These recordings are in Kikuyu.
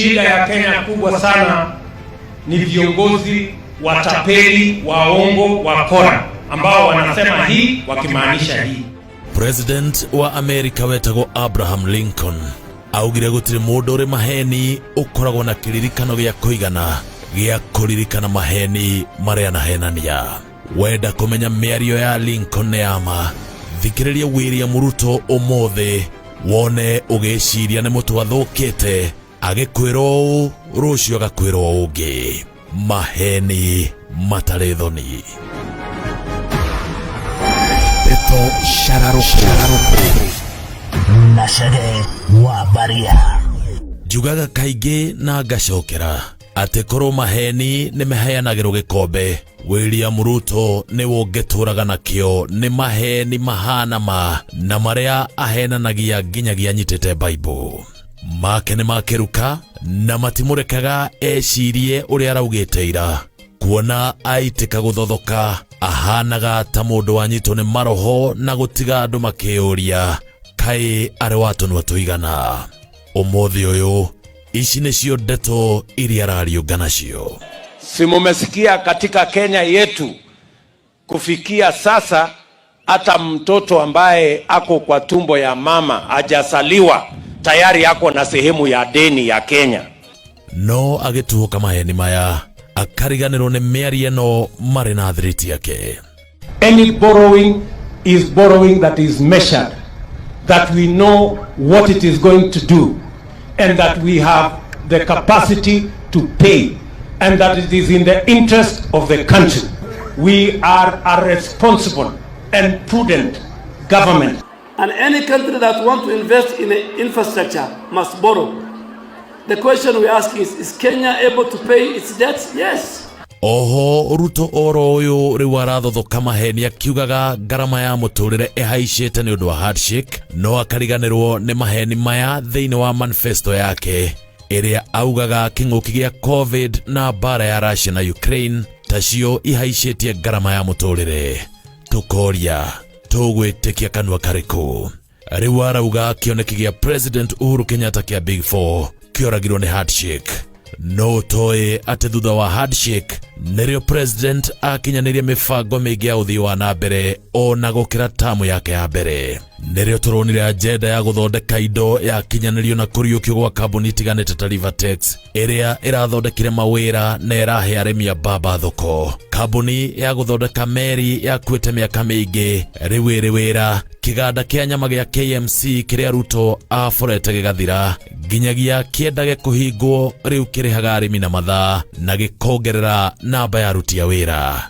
Shida ya Kenya kubwa sana ni viongozi watapeli, waongo, wakora ambao wanasema hii wakimaanisha hii. President wa Amerika wetagwo Abraham Lincoln augire gũtirĩ mũndũ ũrĩ maheni ũkoragwo na kĩririkano gĩa kũigana gĩa kũririkana maheni marĩa anahenania. Wenda kũmenya mĩario ya Lincoln nĩ ya ma, thikĩrĩria William Ruto ũmũthĩ wone ũgĩciria nĩ mũtwe athũkĩte agĩkwĩra ũũ rũciũ agakwĩra ũũ ũngĩ. Maheni matarĩ thoni. Ndeto Shararoko na Chege wa Baria. Njugaga kaingĩ na ngacokera atĩ korwo maheni nĩ maheanagĩrwo gĩkombe, William Ruto nĩwe ũngĩtũraga nakĩo. Nĩ maheni mahana ma na marĩa ahenanagia nginyagia anyitĩte Bible make nĩ makĩruka na matimũrekaga ecirie ũrĩa araugĩte ira. Kuona aitĩka gũthothoka ahanaga ta mũndũ wanyitwo nĩ maroho na gũtiga andũ makĩyũria kaĩ arĩ wa tũnua tũigana. Ũmũthĩ ũyũ ici nĩcio ndeto iria arariũnga nacio. Si mumesikia katika Kenya yetu kufikia sasa hata mtoto ambaye ako kwa tumbo ya mama hajazaliwa tayari ako na sehemu ya deni ya Kenya. No agĩtuhũka maheni maya akariganĩrwo nĩ mĩario ĩno marĩ na thiriti yake. Any borrowing is borrowing that is measured, that we know what it is going to do, and that we have the capacity to pay, and that it is in the interest of the country. We are a responsible and prudent government. And any country that wants to invest in infrastructure must borrow. The question we ask is Kenya able to pay its debts? Yes. Oho Ruto oro ũyũ rĩu arathothoka maheni akiugaga ngarama ya mũtũrĩre ĩhaicĩte nĩ ũndũ wa handshake, no akariganĩrwo nĩ maheni maya thĩinĩ wa manifesto yake ĩrĩa augaga kĩng'ũki gĩa COVID na mbara ya Russia na Ukraine tacio ihaicĩtie ngarama ya mũtũrĩre. Tũkoria tũgwĩtĩkia kanua karĩkũ? Rĩu arauga kĩoneki gĩa President Uhuru Kenyatta kĩa Big Four kĩoragirwo nĩ handshake, no toĩ atĩ thutha wa handshake nĩrĩo president akinyanĩirie mĩbango mĩingĩ ya ũthii wa na mbere ona gũkĩra tamu yake ya mbere. Nĩrĩo tũronire agenda ya gũthondeka indo yakinyanĩrio na kũriũkio gwa kambuni itiganĩte ta Rivatex ĩrĩa ĩrathondekire mawĩra na ĩrahe arĩmi a mbamba thoko. Kambuni ya gũthondeka meri yakuĩte mĩaka mĩingĩ rĩu ĩrĩ wĩra. Kĩganda kĩa nyama gĩa KMC kĩrĩa Ruto aborete gĩgathira nginyagia kĩendage kũhingwo rĩu kĩrĩhaga arĩmi na mathaa na gĩkongerera namba ya aruti a wĩra.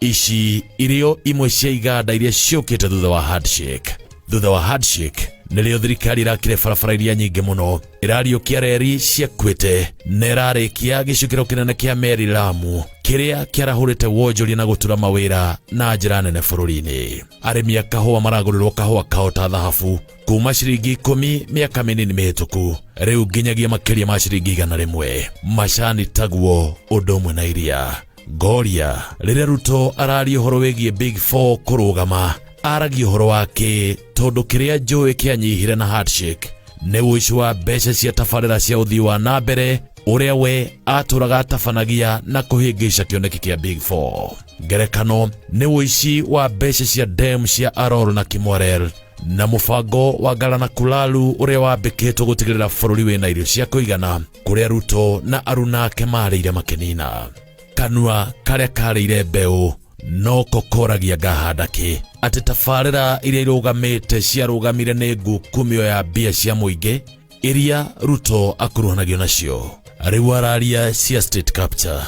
Ici irio imwe cia iganda iria ciũkĩte thutha wa handshake. Thutha wa handshake nĩrĩo thirikari ĩrakire barabara iria nyingĩ mũno, ĩrariũkia reri ciakuĩte na ĩrarĩkia gĩcukĩro kĩnene kĩa meri Lamu kĩrĩa kĩarahũrĩte wonjoria na gũtura mawĩra na njĩra nene bũrũri-inĩ. Arĩmi a kahũa maragũrĩrwo kahũa kao ta thahabu kuma ciringi 10 mĩaka mĩnini mĩhĩtũku rĩu nginyagia makĩria ma ciringi 100. Macani taguo ũndũ ũmwe na iria. Ngoria rĩrĩa Ruto araria ũhoro wĩgiĩ Big Four kũrũgama aragia ũhoro wake tondũ kĩrĩa njũĩ kĩanyihire na handshake nĩ ũici wa mbeca cia tabarĩra cia ũthii wa na mbere ũrĩa we atũraga atabanagia na kũhĩngĩca kĩoneki kĩa Big Four. Ngerekano nĩ ũici wa mbeca cia dam cia Aror na Kimwarer na mũbango wa Galana Kulalu ũrĩa wambĩkĩtwo gũtigĩrĩra bũrũri wĩna irio cia kũigana kũrĩa Ruto na aruna ake marĩire makĩnina. Kanua karĩa karĩire mbeũ no kokoragia ngahanda kĩ atĩ tabarĩra iria irũgamĩte ciarũgamire nĩ ngukumio ya mbia cia mũingĩ iria Ruto akuruhanagio nacio. Rĩu araria cia state capture.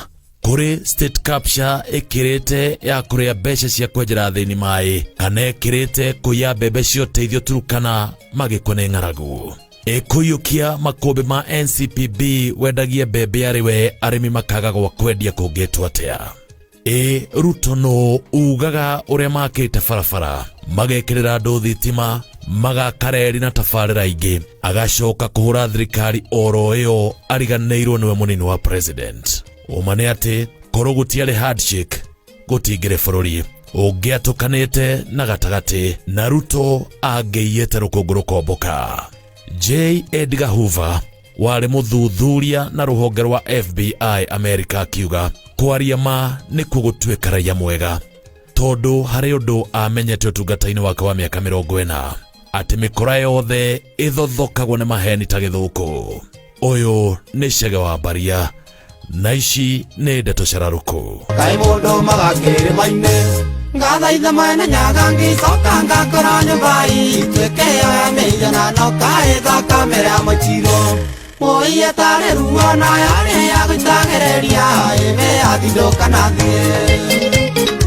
Kũrĩ state capture ĩkĩrĩte ya kũrĩa mbeca cia kwenjera athĩni maĩ kana ĩkĩrĩte kũiya mbembe cia ũteithio Turukana magĩkua nĩ ng'aragu. Ĩkũiyũkia makũmbĩ ma NCPB wendagie mbembe arĩ we arĩmi makaga gwa kwendia kũngĩtwo atĩa? Ĩ Ruto no ugaga ũrĩa makĩte barabara magekĩrĩra andũ thitima magaka reri na tabarĩra ingĩ agacoka kũhũra thirikari oro ĩyo ariganĩirwo nĩwe mũnini wa president. Ũma nĩ atĩ korwo gũtiarĩ handshake gũtingĩrĩ bũrũri ũngĩatũkanĩte na gatagatĩ na Ruto angĩiyĩte rũkũngũ rũkomboka. J Edgar Hoover Warĩ mũthuthuria na rũhonge rwa FBI America akiuga kwaria ma nĩkuo gũtuĩka raia mwega, tondũ harĩ ũndũ amenyete ũtungata-inĩ wake wa mĩaka 40 atĩ mĩkora yothe ĩthothokagwo nĩ maheni ta gĩthũkũ. Ũyũ nĩ Chege wa Mbaria na ici nĩ ndeto cararũkũ. Kaĩ mũndũ magakĩrĩma-inĩ ngathaitha mwene nyaga ngĩcoka ngakora nyũmba ituĩke ĩyo ya mĩhianano kaĩ thakame ya mũchirwo mũiye tarĩ ruo na yarĩ ya gũitagĩrĩria ĩbe yathindũka na thiĩ.